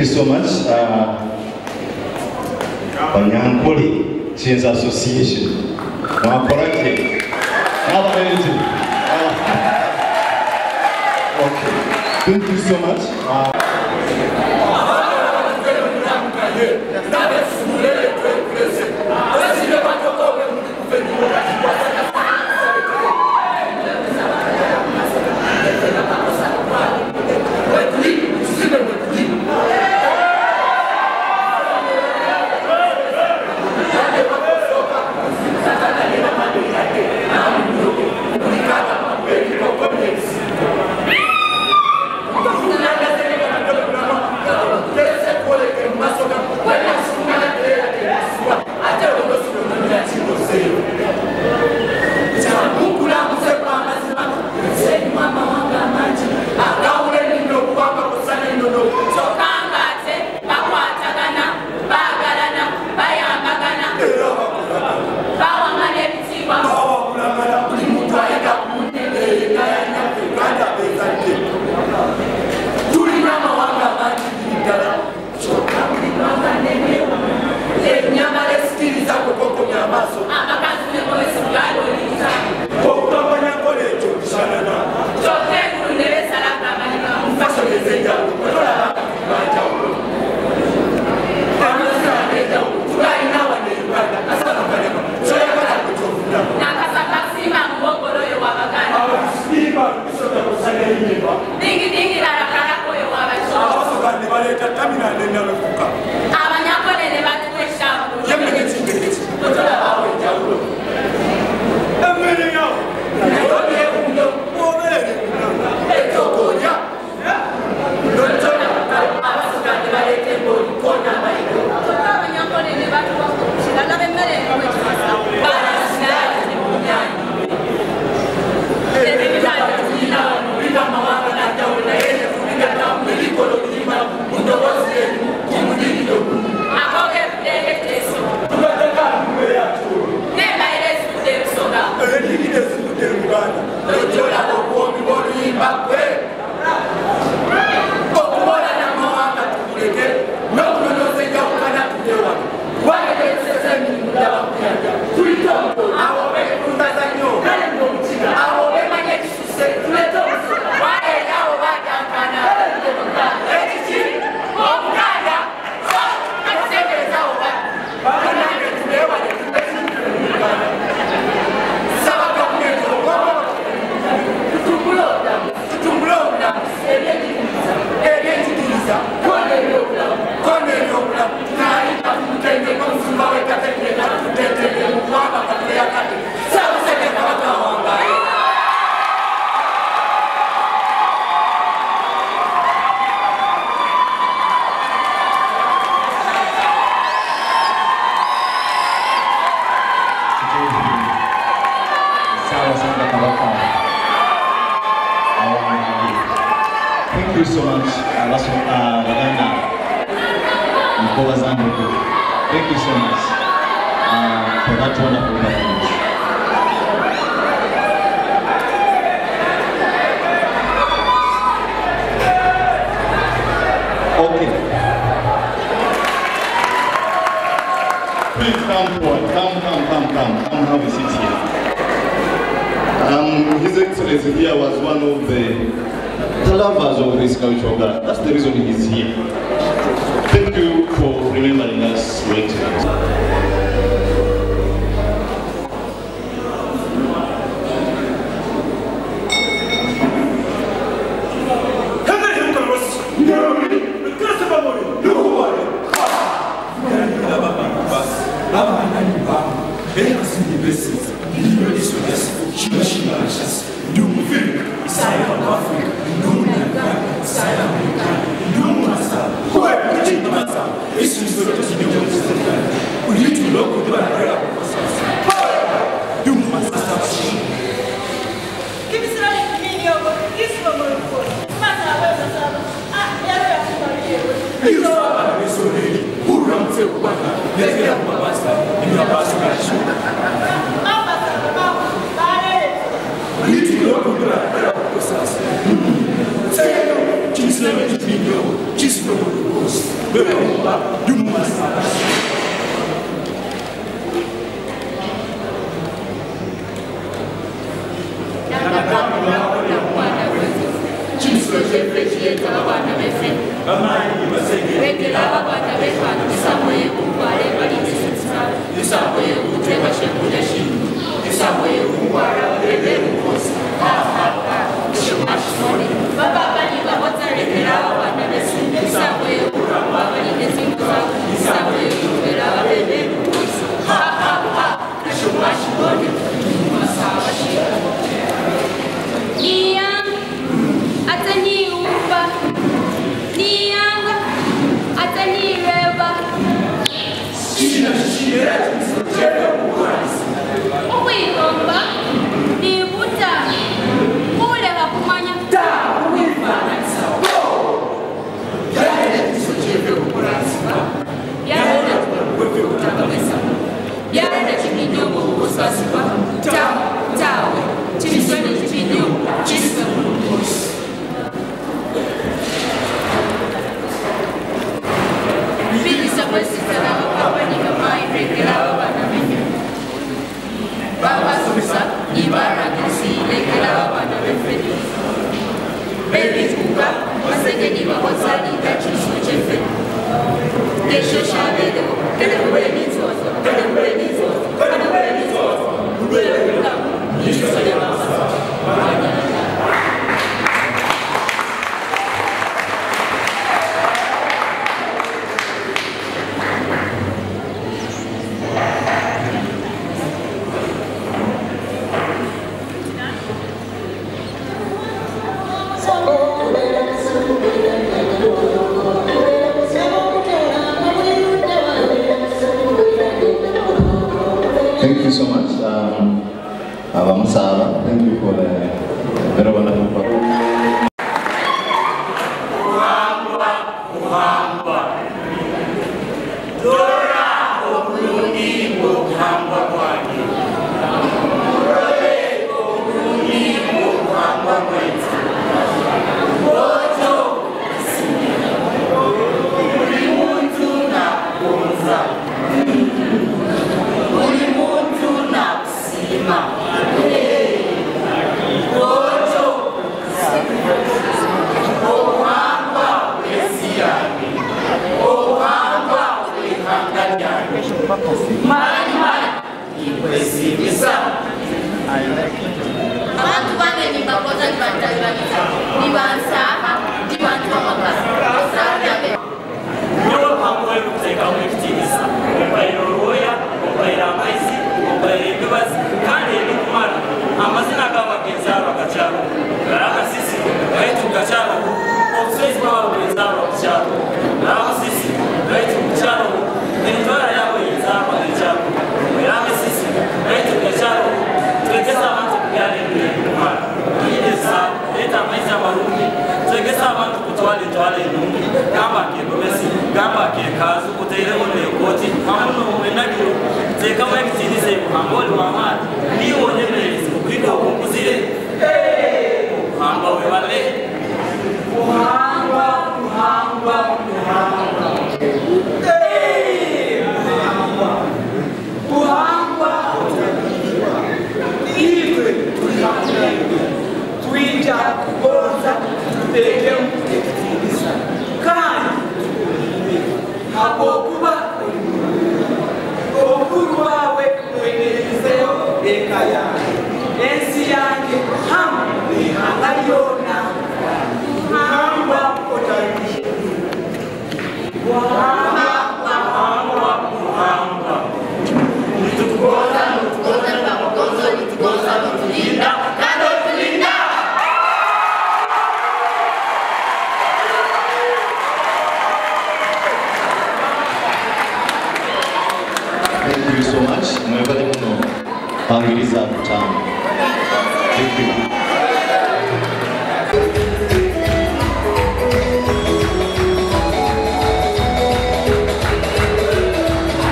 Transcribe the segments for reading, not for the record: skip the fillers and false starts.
you so much uh, Banyankole Chins Association. Mwakora gye n'abalenzi. Okay. Thank you so much. Uh, Thank you so much, Baganda Nkobazambogo. Thank you so much for that wonderful performance. Okay. Please come forward. Come, come, come, come. Come have a seat here. His Excellency here was one of the lovers of this cultural gala. That's the reason he's here. Thank you for remembering us, Your Excellency. Just Thank you so much, Abamusaba. Thank you for the very wonderful performance. Abantu bange nibakoza nibantalibaniza nibansaha nibantomaka. Nyowe muhango kuteekamu ekitiinisa ompaire orwoya, ompaire amaizi, ompaire emibazi kandi ebikumara. Amazina g'abagenzaarwa gakyariho, gari akasisi gaitu gakyariho, obuswezi bw'abagenzaarwa bukyariho, gari akasisi gaitu bukyariho, entwara yaabo y'enzaarwa ekyariho, gari akasisi gaitu gakyariho. Twegese abantu kubyara ebintu ebikumara, twegesa leeta amaizi amarungi, twegese abantu kutwara entwara enungi, gamba akegomesi, gamba akekaazu, oteireho n'ekooti hamu n'enagiro, teekamu ekitiinisa ebuhanga oli w'amaani, niiwe onyemerezi okwiga okunkuzire, okuhamba webale. Kuhangwa, kuhangwa, kuhangwa. Kuhangwa. Kuhangwa otaliwa. Itwe tuli twija kugonza tuteekemu ekitiinisa kandi tukulinde habwokuba oli mulungi. Obukuru bwawe mwenerezeho eka yange, ensi yange hamu n'ihanga lyona. Kuhangwa otaliwa. Kuhangwa, kuhangwa, kuhangwa. Nitukugonza, nitukugonza, nitukugonza, nitukugonza, nitulinda kandi otulinda. Thank you so much. Mwebale muno pangiriza kutamu. Thank you.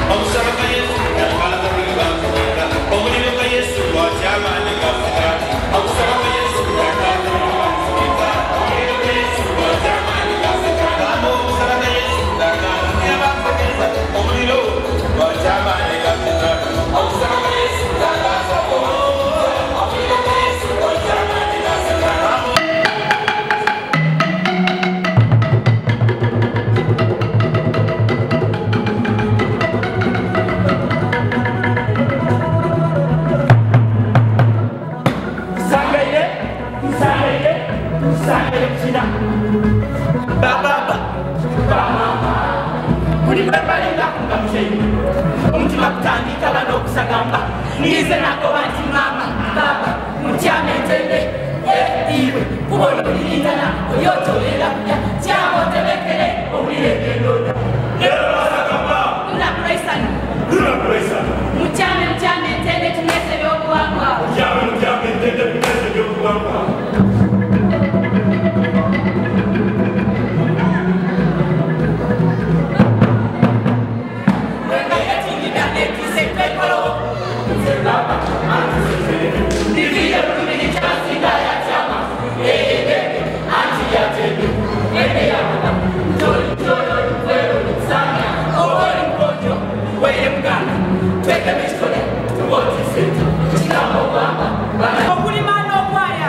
Omusaba Yesu yakaza buli bantu omuliro gwa Yesu gwakyamaanyi gafuna. Omusaba Yesu yakaza buli bantu omuliro gwa Yesu gwakyamaanyi gafuna. Omusaba Yesu yakaza yabategeeza omuliro gwakyamaanyi gafuna. Omusaba Yesu yakaza omuliro gwa Yesu gwakyamaanyi. Omutima kutandika bano okusagamba nize nakoba nti mama baba mutyame entende iwe kubona olirindana oyotolela kulya tyama otebekere owulire ebyendonda lunaku lwaisano mutyame mutyame entende tumwese ebyobuwangwa. Okulima n'okwaya.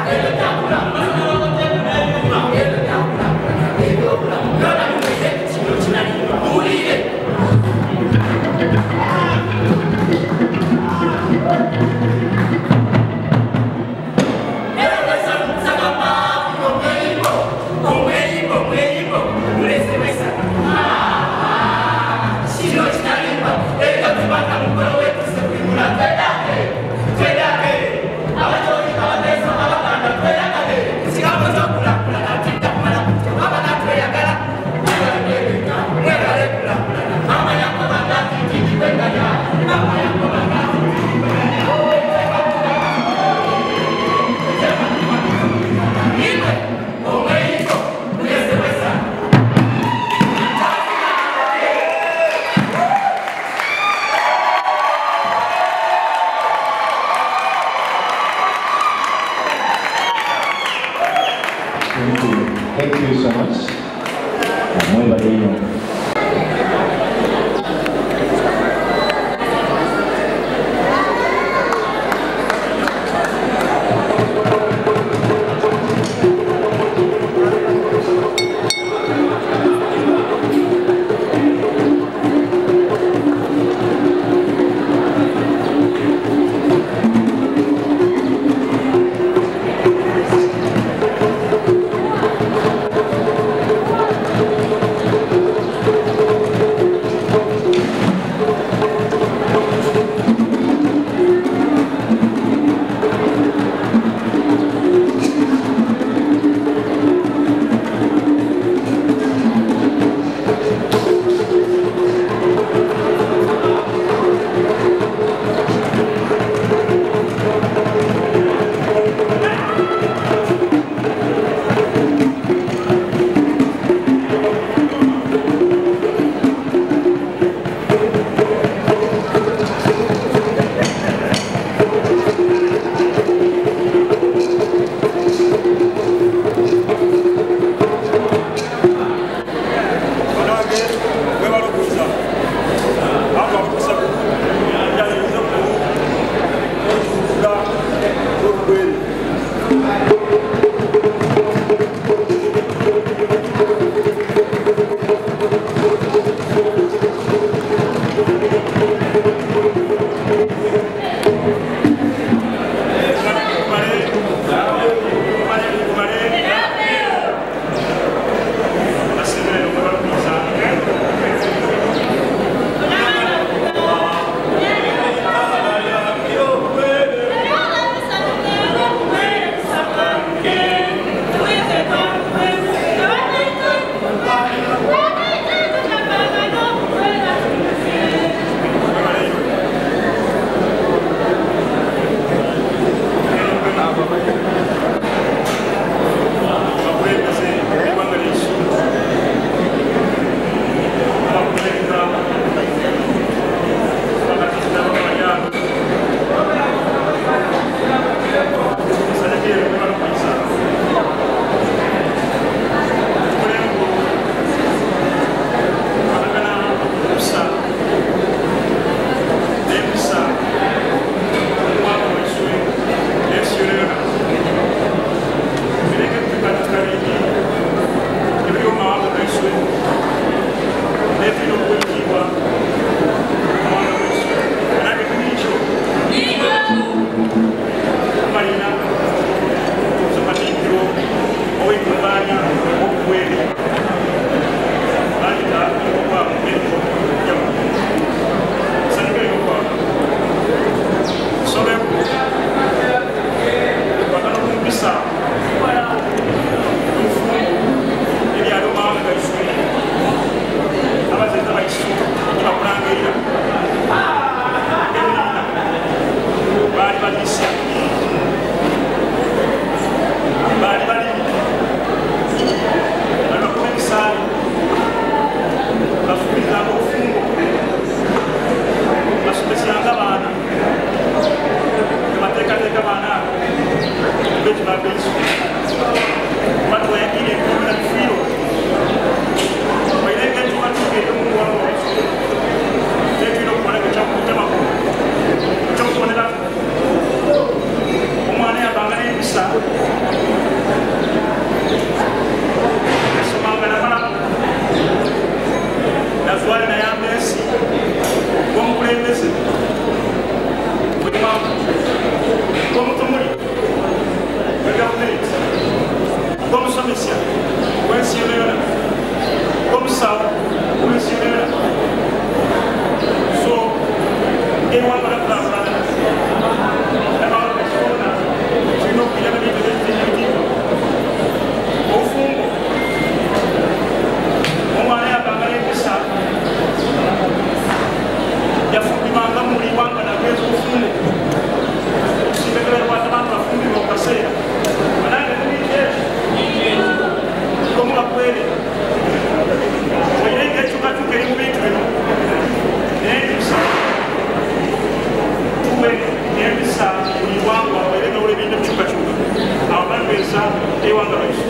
Thank you. Thank you so much. Mwebale nnyo. Thank Balisa baali balimi bali bakuba ebisaali bafumirizanga obufumbo basomesyanga baana tebateekateeka baana abo bekibabeeso batwayagire ebina bifiiro baire entuukatuuka eryomuwala tetulina okukola ekyakutemako ekyokubonerako omwana yabanga n'empisa yasomanga namala nazwale nayamba ensi ng'omukulembeze mulimamu ng'omutumuli we gavumenti ng'omusomesa w'ensi yonayona ng'omusawo w'ensi yonayona so ewangala kulaakulana nabaona tulina okuyamba ebintu obufumbo omwana yabanga n'empisa yafumbibwanga muli wanga nagenza obufumbo okusingakwata bantu bafumbibwa mu kaseera banange mubintu komubakwere oyirenga ekyukakyuka eri mu bintu bino n'empisa tuwe n'empisa buli wangwa oyirenga wula ebintu ebikyukakyuka abo balweza ewanga lwaisu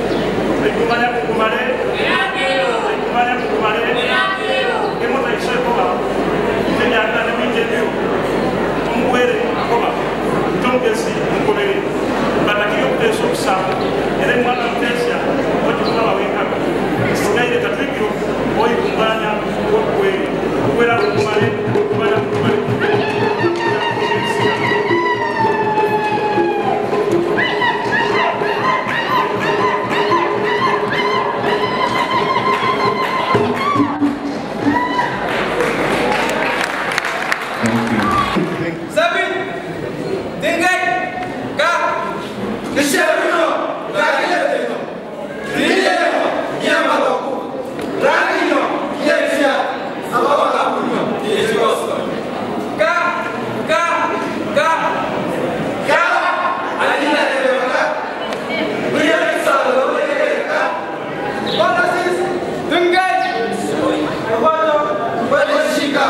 eggumanya kugumale eggumanya kugumale emota isekoba tebyagala nebintu ebyo omuwere akoba tomugezi mukomere batakiri okuteesa okusango era emwana muteesya ogikugaba wekaga sigaire katikiro oyikumbanya okuwere okuwera kugumale okumanya kugumale. Sabi, Dingai, Ka, Kisherino, Kakileno, Dileno, Yamatoko, Ranino, Yesia, Abawakapuno, Yesioso. Ka, Ka, Ka, Ka, Alina Levaka, Brian Salo, Ka, Bonasis, Dingai, Wato, Welishika,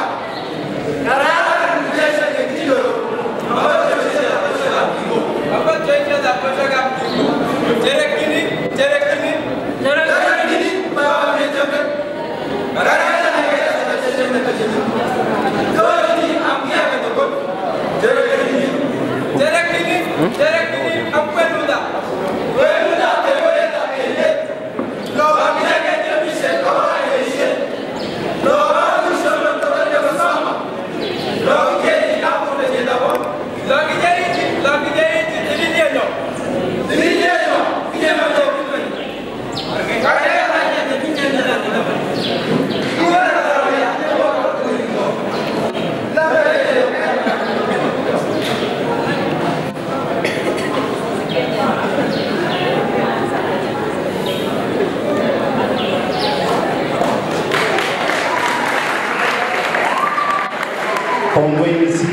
Karara, Kongwezi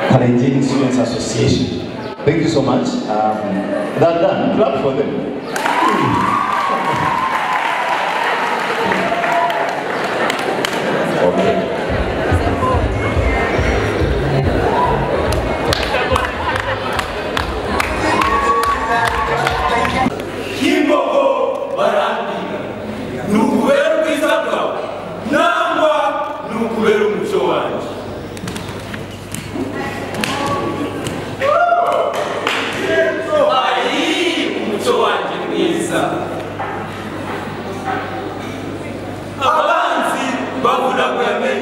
Kalenjin Students Association. Thank you so much. They're done. Clap for them. Okay. Kimbogo barambika ni ukubera ubwiza bwawe nangwa ni ukubera umuco wanjye. Ayi, umuco wanjye mwiza. Abanzi bavunaguye.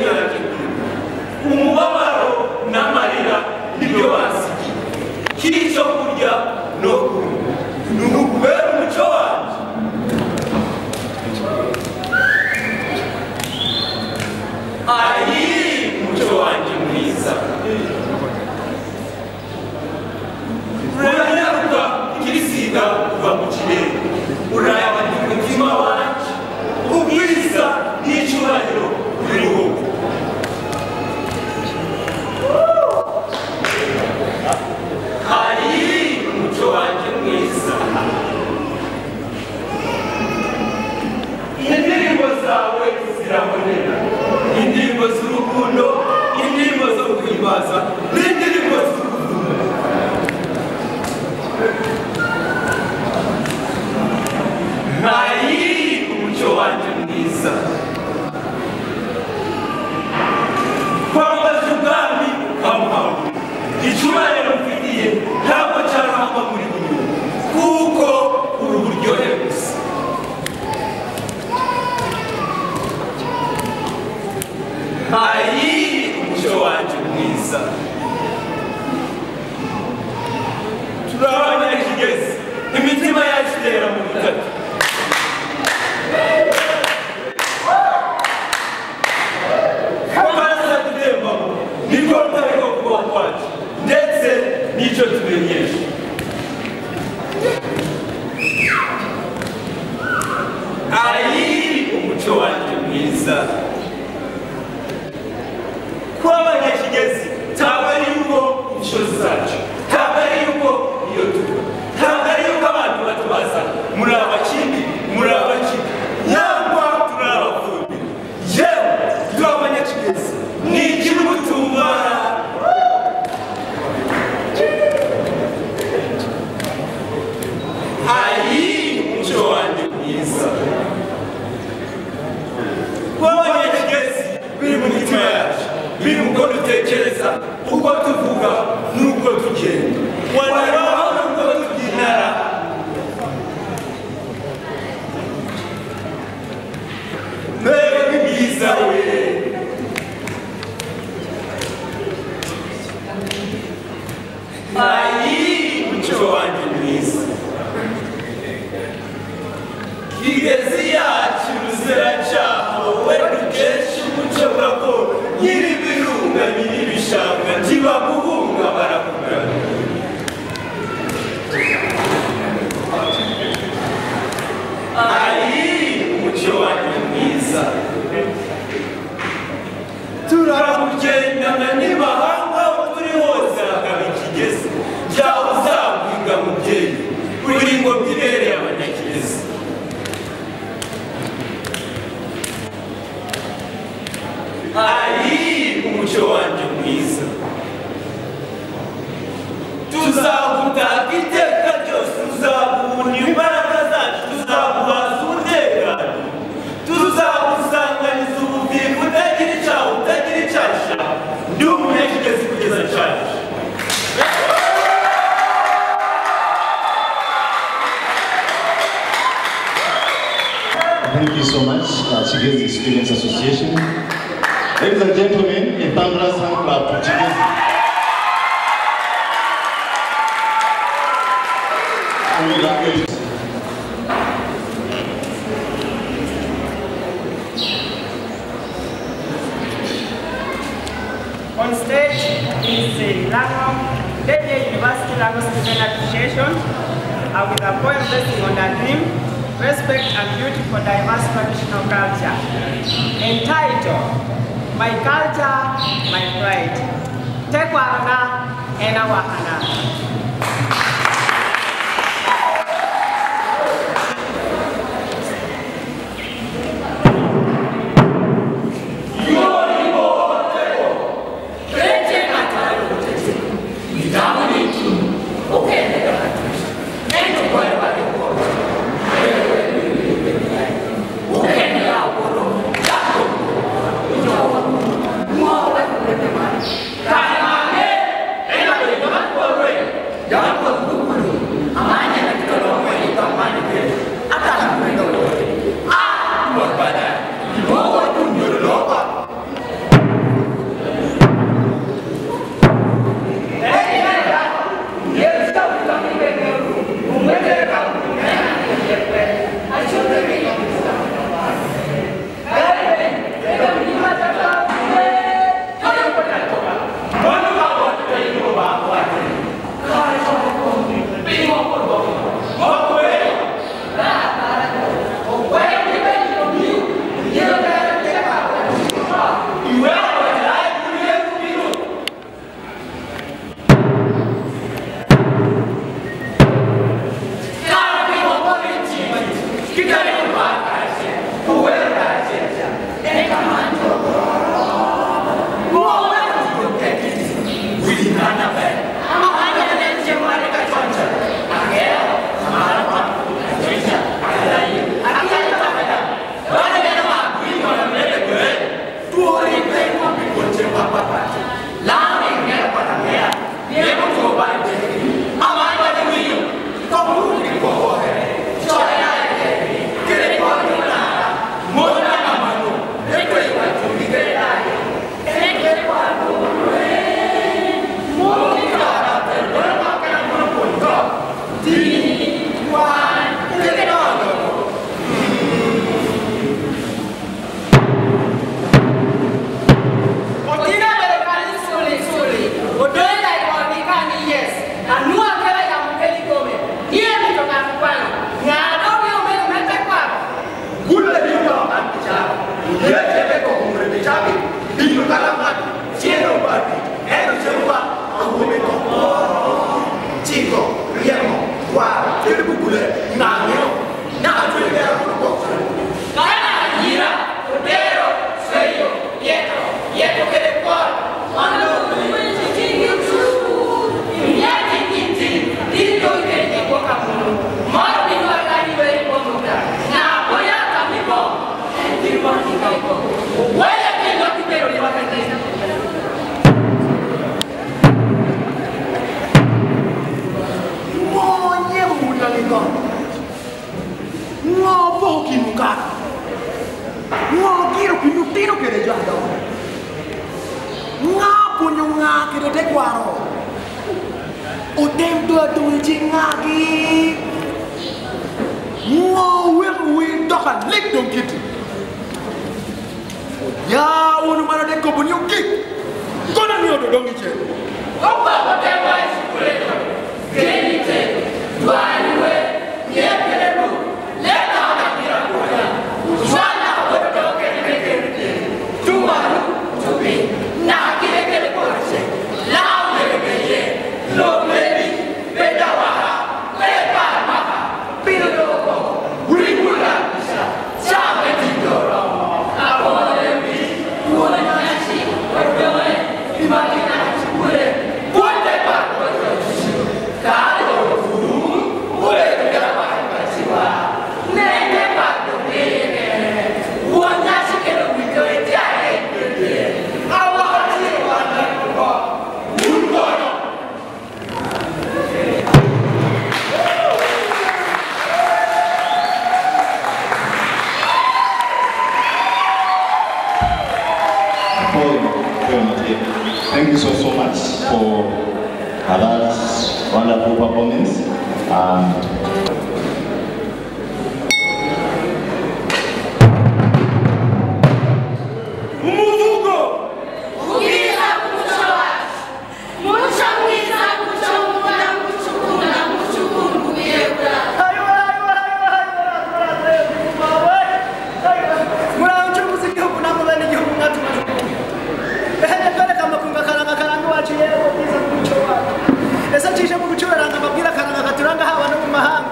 Icyubahiro mfitiye ntabwo cyarangwa muri buri kuko uri uburyohe gusa. Ayi umuco wanjye mwiza. Turi abanyakigezi, imitima yacu itera mu bitatu. Amaraso adutembamo nirwo rutare rwo kubaho kwacu ndetse n'icyo tumenyesha. Ayi umuco wanjye mwiza. Kuba abanyakigezi ntabwo ari yuko inshozi zacu, ntabwo ari yuko iyo tuba, ntabwo ari yuko abantu batubaza muri abakindi, muri abakindi, nyangwa turi abafundi. Yewe turi abanyakigezi, ni igihugu tumara. Ayi umuco wanjye mwiza. Kuba abanyakigezi biri mu mitima yacu, biri mu uko dutekereza, uko tuvuga n'uko tugenda, wanabaho n'uko tubyinara. Mbega ni byiza we! Ayi umuco wanjye mwiza. Kigezi yacu ruziracaho we dukesha umuco gakondo, nyir'ibirunga nyir'ibishanga ntibaguhunga barakugana. Ayi umuco wanjye mwiza. Turakugendana n'ibahanga aho turi hose hakaba ikigezi, byaba uzakwiga mubyeyi, uri ingobyi ibereye abanyakigezi. Ayi umuco wanjye mwiza. Tuzagutaka iteka ryose, tuzaguhuna imbaraga zacu, tuzaguhaza umutekano, tuzagusanganiza ubuvivi utagira icyaha, utagira icyasha. Ndi umunyakigezi kugeza nshaje. Thank you so much, Kigezi Students Association. Ladies and gentlemen, a thunderous hand clap to Kigezi. And with that, On stage is the Lango, Deje University Lango Student Association, with a poem based on the theme, Respect and Beauty for Diverse Traditional Culture, entitled, My Culture, My Pride. Tekwarana ena wahana. Yeah. tuko tekwaro Otem dong adong i cing ngagi? Ngo weko wer dok alik dong kiti? Ya wunu malo te kobo ni ogik, kono ni odo dong icen. Thank you so, so much for that wonderful performance. Umuvugo Ubwiza bw'umuco wacu. Muco mwiza, muco nkunda, muco ukunda, muco ukunda ukwiye kurata. Murancuruza igihugu namwe bene igihugu mwatumaze ehe twereka amakungu akaranga karanga iwacu yewe ubwiza bw'umuco wacu. Ese cishe mu gucuraranga amabwire akaranga katuranga haba no mu mahanga.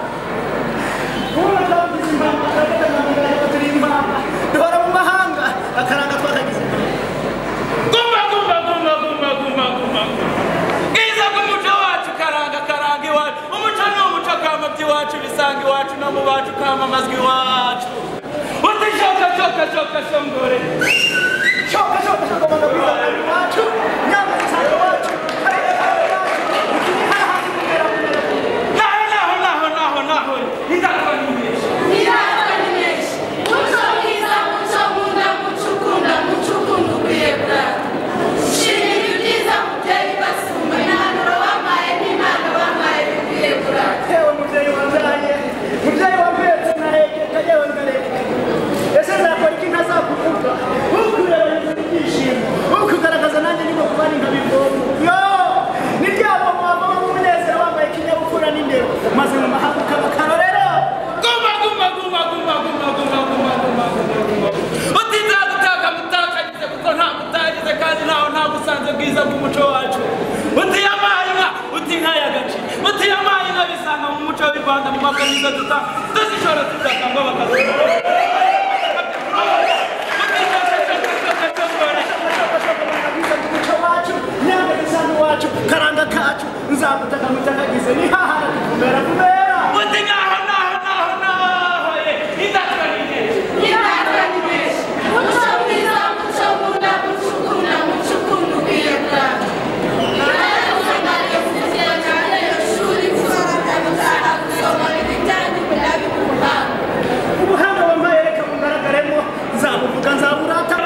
Ubu twagize impamba, turavuga turi impamba, duhora mu mahanga akaranga twakagize impamba. Guma guma guma guma guma guma. Bwiza bw'umuco wacu karanga karanga iwacu. Umuco ni umuco kama by'iwacu bisanga iwacu no mu bacu kamamazwa iwacu. Uti shoka shoka shoka shongore. Shoka shoka shoka banga bwiza bw'umuco wacu, nyanga zisanga iwacu, karere karanga iwacu, ukinyi hahandi kumera kumera. Naho naho naho naho naho. Indatwa ni nyinshi. Indatwa ni nyinshi. Muco mwiza, muco nkunda, muco ukunda, muco ukunda ukwiye kurata. Shimira ibyiza mubyeyi basumba, impanuro wampaye n'impano wampaye bikwiye kurata. Yewe mubyeyi wambyaye, mubyeyi wampetse nahekeka, yewe ndareka. Ese nzakora iki ntazakuvuga? Ukureba yuzura ibyishimo, ukugaragaza nanjye ndimo kubana nkabivoma. Yo! Ni ryabo mwavamo umunezero wambaye ikinyabupfura n'indero, maze mu mahanga ukaba akarorero. Guma guma guma guma guma guma guma guma guma guma. Uti nzagutaka mutakagize kuko ntabwo utagize kandi ntaho ntagusanze bwiza bw'umuco wacu. Uti yampaye inka, uti inka y'agaci. Uti yampaye inka bisanga mu muco w'i Rwanda mu makamiza duta tuzishora tutaka ngo bakazikora. Uti shoka shoka shoka shongore. Umuco wacu, nyanga zisanga iwacu, karanga kacu, nzagutaka mutakagize, ni hahara kumera kumera. Uti naho naho naho naho ye. Indatwa ni nyinshi. Indatwa ni nyinshi. Muco mwiza, muco nkunda, muco ukunda, muco ukunda ukwiye kurata. Ubuhanga wampaye reka bugaragaremo, nzabuvuga nzaburata.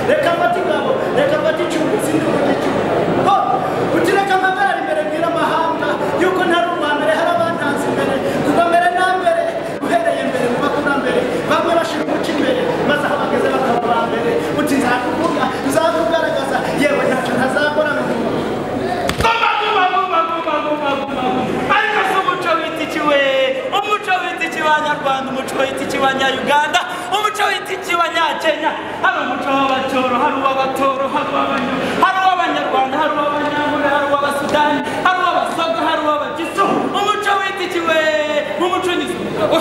Reka mfate ingabo, reka mfate icumu, sindi icumu. Ho, uti reka mpagarare imbere mbwire amahanga yuko ntari uwa mbere, hari abantanze imbere. Kuva mbere na mbere, uhereye mbere mu bakurambere, bamwe bashira umuco imbere, maze aho bageze bakaba aba mbere. Uti nzakuvuga, nzakugaragaza, yewe ntacyo ntazakora ngo Guma guma guma guma guma guma guma. Ariko se umuco wita iki we? Umuco wita iki banyarwanda? Umuco wita iki banya-Uganda? Umuco wita iki banya-Kenya? Hari umuco w'Abatoro, hari uw'Abatoro, hari uw'Abanyo, hari uw'Abanyarwanda, hari uw'Abanyankole, hari uw'Abasudani, hari uw'Abasoga, hari uw'Abagisu. Umuco wita iki we? Umuco nyizo umugabo.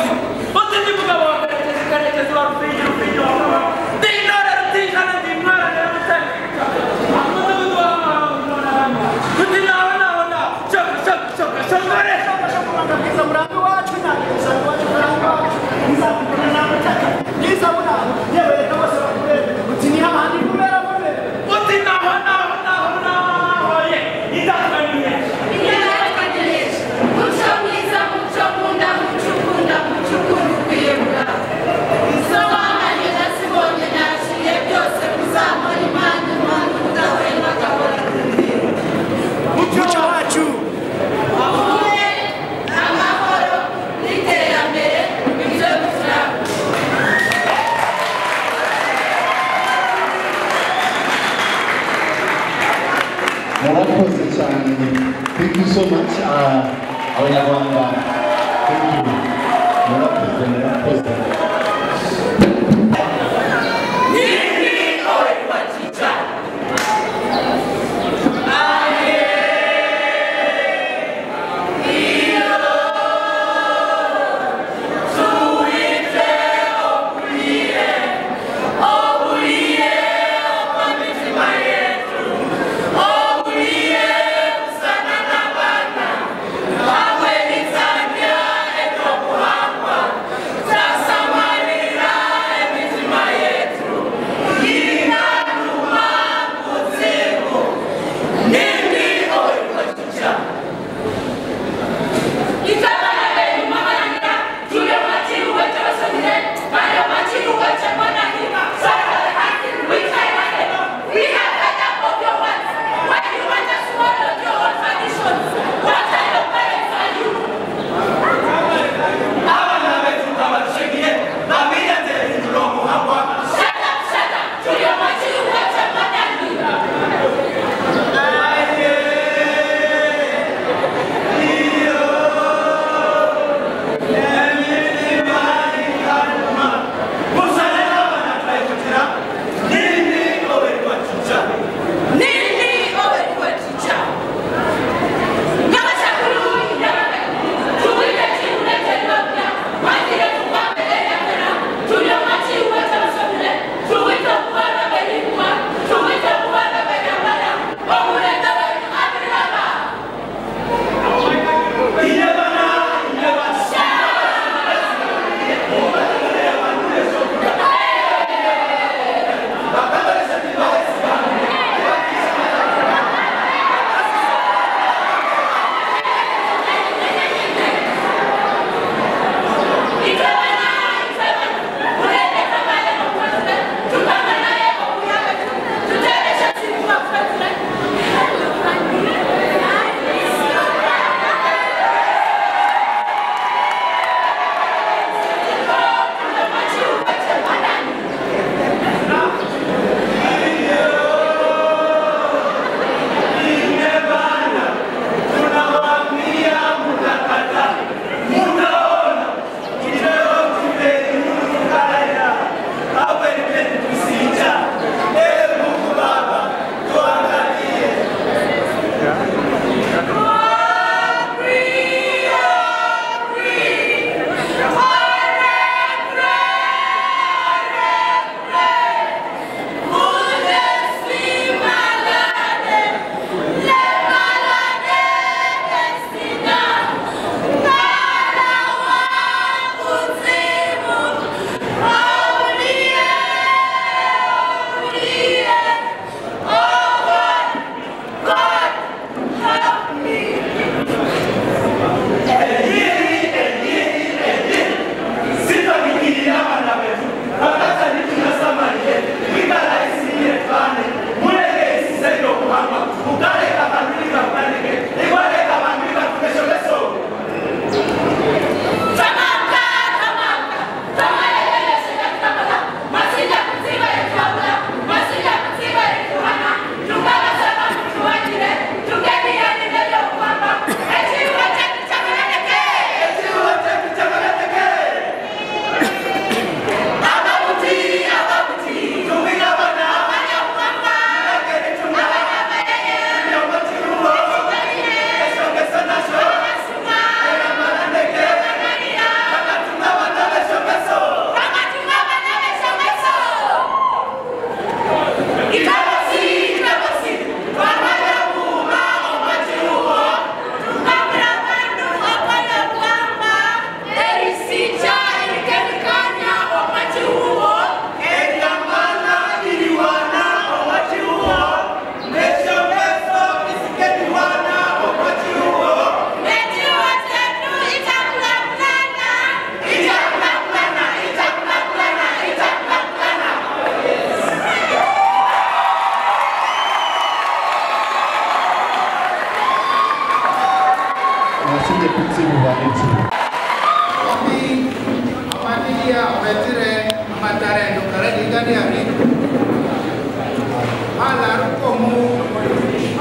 Uti ndi mugabo wa Karekezi, Karekezi wa Rufigi, Rufigi wa Kabaka. Ndi intore Rutijana, ndi intwarane y'Ubutare. Umudugudu w'amahoro, Uti naho naho naho. Shoka shoka shoka shongore. Bwiza murambi wacu, ntabwo usanga iwacu. Abanyarwanda, thank you. Murakoze, murakoze.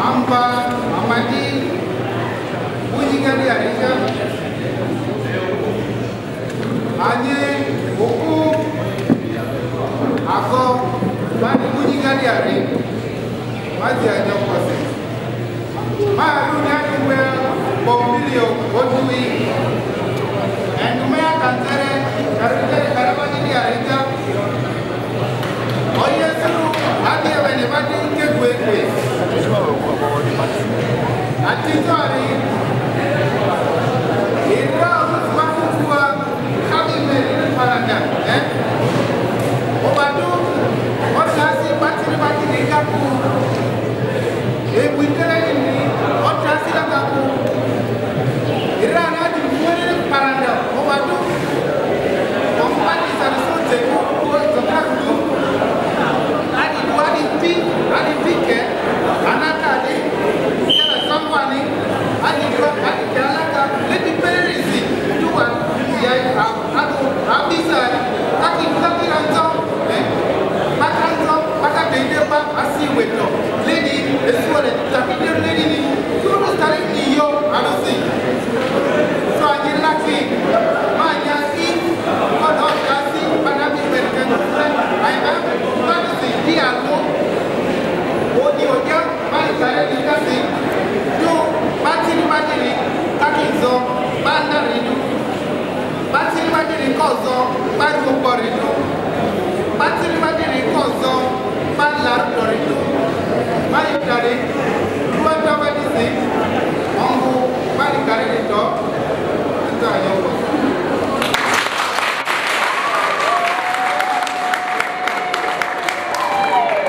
Amba Amadi Bujiga Nyali Arija Anye Oku Ako Bani Kunyi Nyali Ari Mazi Anyokose Maru Nyali Wea Bombilio Odui Endumea Kantere Karutere Karabani Arija Oye Suru Adi Ewene Badi Kekwe Atitori Ira Usman Kabi Meri Paranda eh Obadu Otasi Batiri Batiri Kaku Ebuitere ni Otasi Kaku Ira Nadi Mwere Paranda Obadu Kompani Sariso Teku Zokaku Adi Adi Pi Adi Pike Anakadi Yala Sangwani Adi Adi Kalaka Leti Perisi Tuwa Ya Adu Abisa Taki Taki Ranzo Eh Bakanzo Bakadende Ba Asi Weto Lady Esuore Taki Lady ni Turu Stari ni yo Adosi So Anyi Laki Manya I Kodo Kasi Banabi American Aima Madisi Di Alo Odi Oja Mali Kare Ni Kasi Du Batiri Batiri Takizo Banda Ridu Batiri Batiri Kozo Badu Boridu Batiri Batiri Kozo Bala Doridu Mali Kare Duwa Dabadisi Ongu Mali Kare Ni Do Nta Ayoko.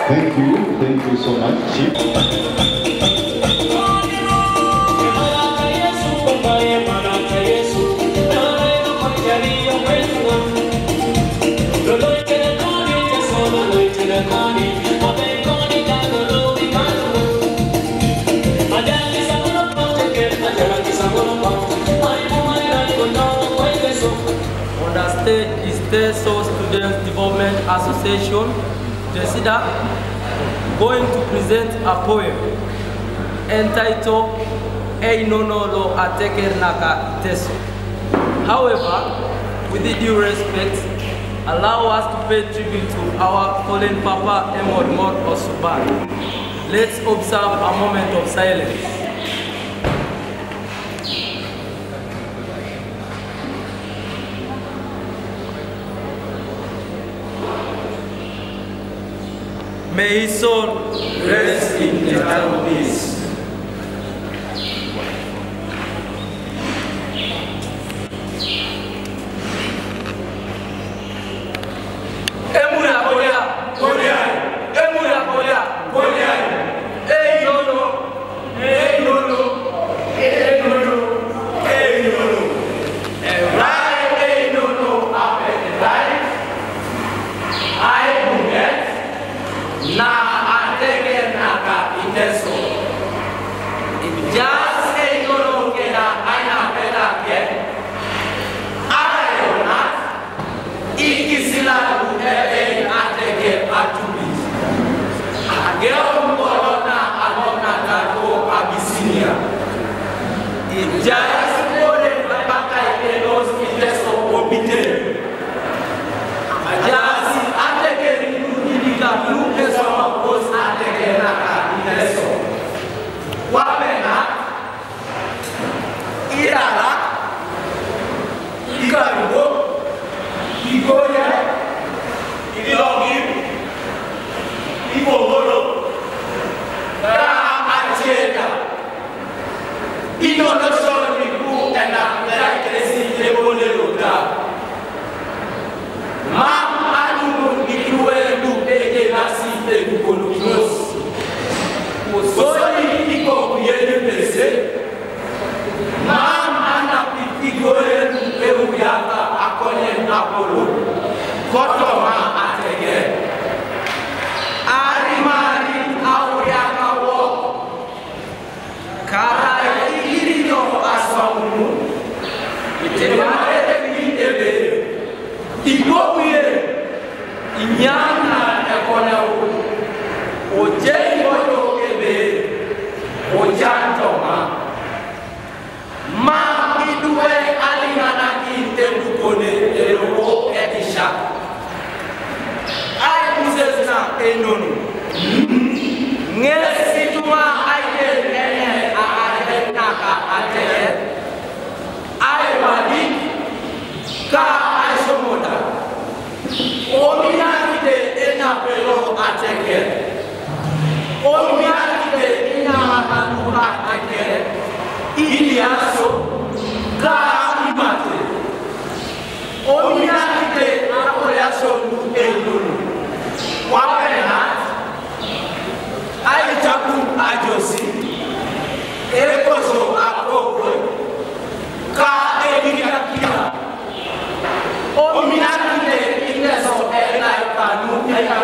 Thank you so much, Chief. On the stage is Teso Students Development Association, TESIDA, going to present a poem entitled Einonolo Ateker Naka Iteso. However, with the due respect, allow us to pay tribute to our fallen Papa Emod Mor Osuban. Let's observe a moment of silence. May his soul rest in eternal peace. Emura Korea, Korea, Emura Korea, Korea. Hey no no, hey no no, hey no no, hey no no. Right, hey no no, up and right. I will Na ateke naka iteso. Ijas einono kena aina pena ke. Ayona ikisila e ateke atumi. Ageo mkorona agona tato Abyssinia. Ijas ore baka itenos iteso obite. Ajasi ateke rindu Wamena Irara Ikarugo Igoye Ilogi Ibogoro Ka Acheda Inonosoniku ena Kresi Lebolelota Ma Anumu Ikiwelu Ege Nasi Egukonokinos Osoli iko kuyele pese Ma ana Ikoelu Euyata Akonye Apollo Koto ma atege Arimari Auriaka wo Kara Irino Aswamu Itemare Ebe Ikokuye Inyana Ekone Oje Iboyo Ebe Ojantoma Ma Omiakite inamahanuha akere iliaso ka imate. Omiakite akoleasonu elulu. Wapenat aichaku ajosi. Ekoso akokwe. Ka elikakia. Omiakite ineso ena ikanu eka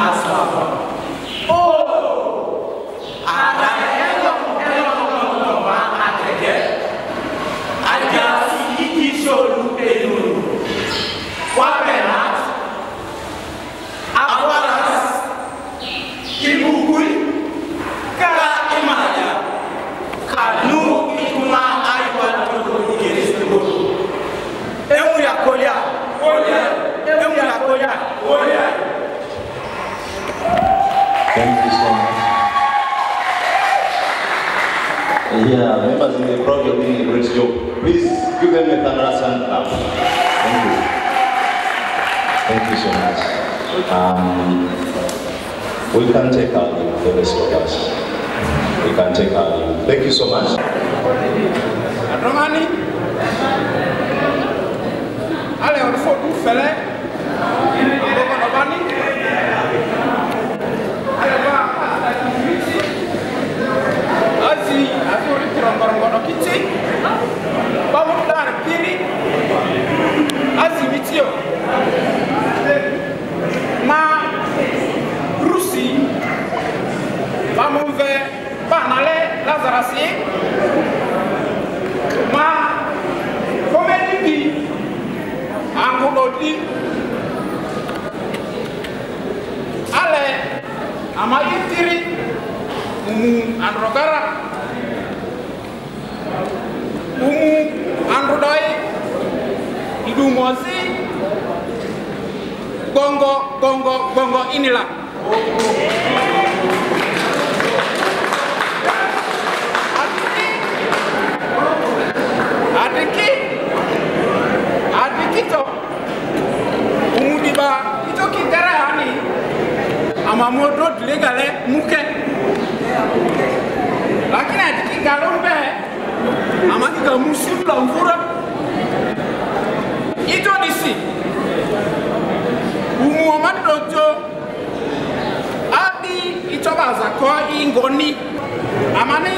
aswa. Oh, ara elo elo ma ateke. Ajasi ikisolu elulu. Wapenat akwaras ibukui ka imaya kanu ikuma aiwa tolo ikeresibo. Emuya kolia. Emuya kolia. Thank you so much. Yeah, members in the crowd, you're doing a great job. Please give them a thunderous hand clap. Thank you. Thank you so much. We can take our leave, the rest of us. We can take our leave. Thank you so much. Romani, ale orfo du fele, amboko nobani, ale ba azi azi ori tirongorongono kiti, ba mo dar piri, azi mitio, ma Rusi, ba mo ve ba nale Lazarasi, ma komedi bi angolodi ale ama itiri umu androgara umu androdoi idumosi gongo gongo gongo inilah. Adiki adiki to umudiba itoki dara yani amamodo dilegale muke. Lakini adiki galombe amaki ka musibla mvura ito disi umu amadojo abi itoba azako ingoni. Amani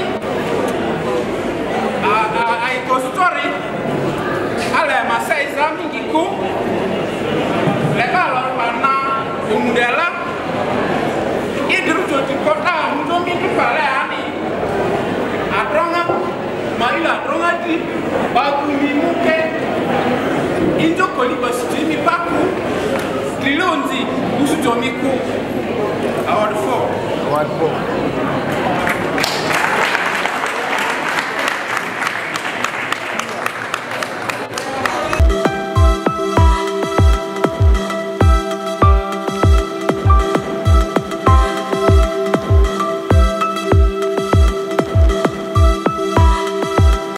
aikositori ale masai mingi ku leba lorwana umudela idru jodi kota mudomi di pale ani adronga maila adronga di bagumi muke injokoli basiti mi paku dilonzi usujomi ku award 4 award 4.